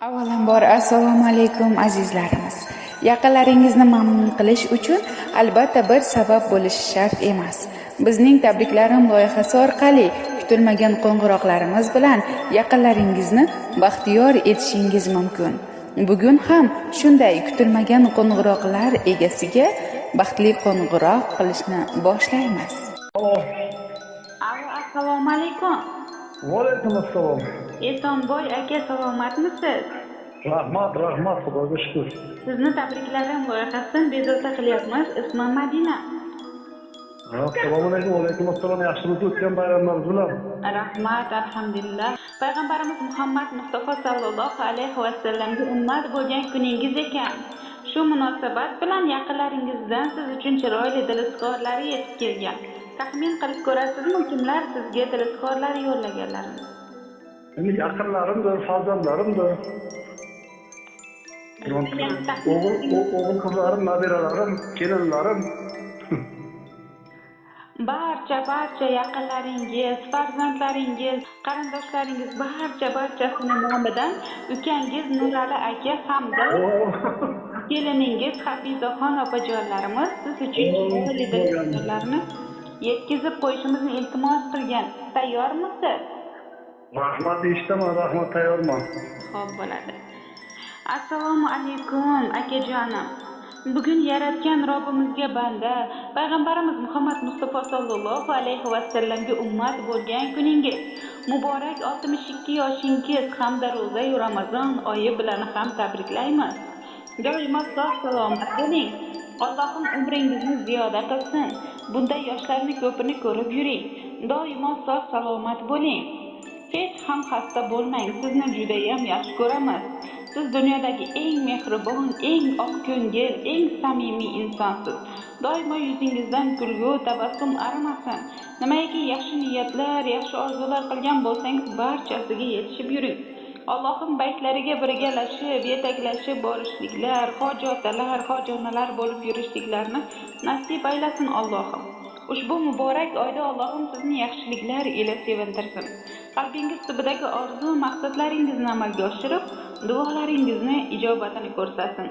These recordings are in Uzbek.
Avvalambor assalomu alaykum, azizlarimiz. Yaqinlaringizni mamnun qilish uchun albatta bir sabab bo'lishi shart emas. Bizning tabriklarim loyihasi orqali kutilmagan qo'ng'iroqlarimiz bilan yaqinlaringizni baxtiyor etishingiz mumkin. Bugun ham shunday kutilmagan qo'ng'iroqlar egasiga baxtli qo'ng'iroq qilishni boshlaymiz. Alo. Alo, assalomu alaykum. Va alaykum assalom. Esonboy aka, salomatmisiz? Rahmat, rahmat, Xudoga shukur. Sizni tabriklarim loyihasidan bezovta qilyapmiz. Ismim Madina. Assalomu alaykum, va alaykum assalom. Yaxshimisiz, o'tgan bayramlaringiz bilan? Rahmat, alhamdulillah. Payg'ambarimiz Muhammad Mustafa sallallohu alayhi vasallamga ummat bo'lgan kuningiz ekan. Shu munosabat bilan yaqinlaringizdan siz uchun chiroyli dil izhorlari yetib kelgan. Taxmin qilib ko'rasizmi, kimlar sizga dil izhorlari yo'llaganlarini? Endi yaqinlarimdir, farzandlarimdir. O'g'il qizlarim, nabiralarim, kelinlarim. Barcha yaqinlaringiz, farzandlaringiz, qarindoshlaringiz, barchasini nomidan ukangiz Nurali aka hamda keliningiz Hafizaxon opajonlarimiz siz uchun chiroyli dil izhorlarni yetkazib qo'yishimizni iltimos qilgan. Tayyormisiz? Rahmat, eshitaman, rahmat, tayyorman. Xo'p, bo'ladi. Assalomu alaykum, akajonim. Bugun yaratgan Robbimizga banda, payg'ambarimiz Muhammad Mustafa sallallohu alayhi vasallamga ummat bo'lgan kuningiz. Muborak 62 yoshingiz hamda ro'za-yu Ramazon oyi bilan ham tabriklaymiz. Doimo sog' salomat bo'ling. Allohim umringizni ziyoda qilsin. Bunday yoshlarni ko'pini ko'rib yuring. Doimo sog' salomat bo'ling. Hech ham xasta bo'lmang. Sizni judayam yaxshi ko'ramiz. Siz dunyodagi eng mehribon, eng oqko'ngil, eng samimiy insonsiz. Doimo yuzingizdan kulgu, tabassum arimasin. Nimaiki yaxshi niyatlar, yaxshi orzular qilgan bo'lsangiz, barchasiga yetishib yuring. Allohim baytlariga birgalashib, yetaklashib borishliklar, hoji otalar, hoji onalar bo'lib yurishliklarni nasib aylasin Allohim. Ushbu muborak oyda Allohim sizni yaxshiliklar ila sevintirsin. Qalbingiz tubidagi orzu maqsadlaringizni amalga oshirib, duolaringizni ijobatini ko'rsatsin.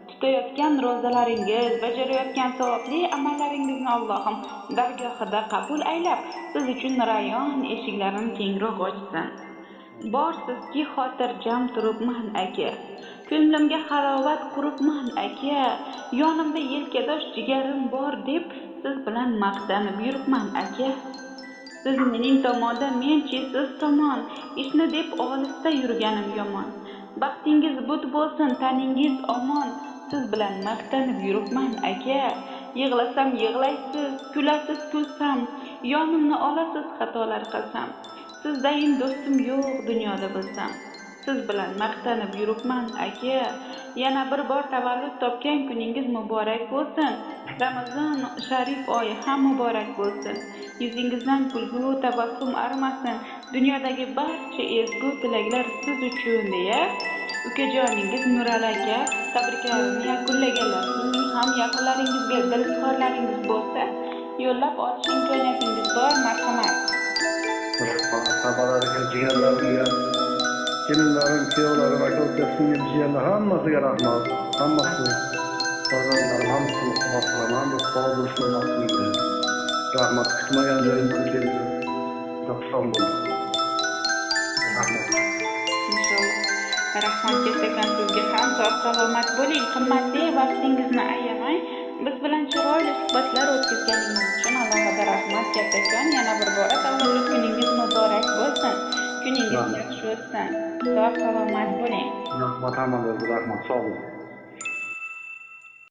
Tutayotgan ro'zalaringiz, bajarayotgan savobli amallaringizni Allohim dargohida qabul aylab, siz uchun rayon eshiklarini kengroq ochsin. Borsizki, xotirjam turibman, aka. Ko'nglimga halovat quribman, aka. Yonimda yelkadosh jigarim bor deb siz bilan maqtanib yuribman, aka. Siz mening tomonda, men-chi siz tomon. Ishni deb olisda yurganim yomon. Baxtingiz but bo'lsin, taningiz omon. Siz bilan maqtanib yuribman, aka. Yig'lasam yig'laysiz, kulasiz kulsam, yonimni olasiz xatolar qilsam. Sizdayin do'stim yo'q dunyoda bilsam. Siz bilan maqtanib yuribman, aka. Yana bir bor tavallud topgan kuningiz muborak bo'lsin. Ramazon sharif oyi ham muborak bo'lsin. Yuzingizdan kulgu, tabassum arimasin. Dunyodagi barcha ezgu tilaklar siz uchun, deya ukajoningiz Nurali aka tabriklarini yakunlaganlar. Sizning ham yaqinlaringizga dil izhorlaringiz bo'lsa, yo'llab olish imkoniyatingiz bor, marhamat. Rahmat, hammalariga, jigarlarimga, kelinlarim, kuyovlarim, aka uka, singil, jiyanlar, hammasiga rahmat. Hammasi, farzandlarim, hammasini xudo qilaman, sog' bo'lishsin baxtimga. Rahmat, kutmagan joyimdan keldi. Juda xursand bo'ldim. Rahmat. Inshaalloh. Rahmat kattakon sizga ham, sog' salomat bo'ling. Qimmatli vaqtingizni ayamay biz bilan chiroyli suhbatlar o'tkazganingiz uchun alohida rahmat kattakon. Yana bir bora tavallud kuningiz muborak bo'lsin. Kuningiz Rahmat. yaxshi o'tsin. Sog' salomat bo'ling. Rahmat hammalarga, rahmat, sog' bo'ling.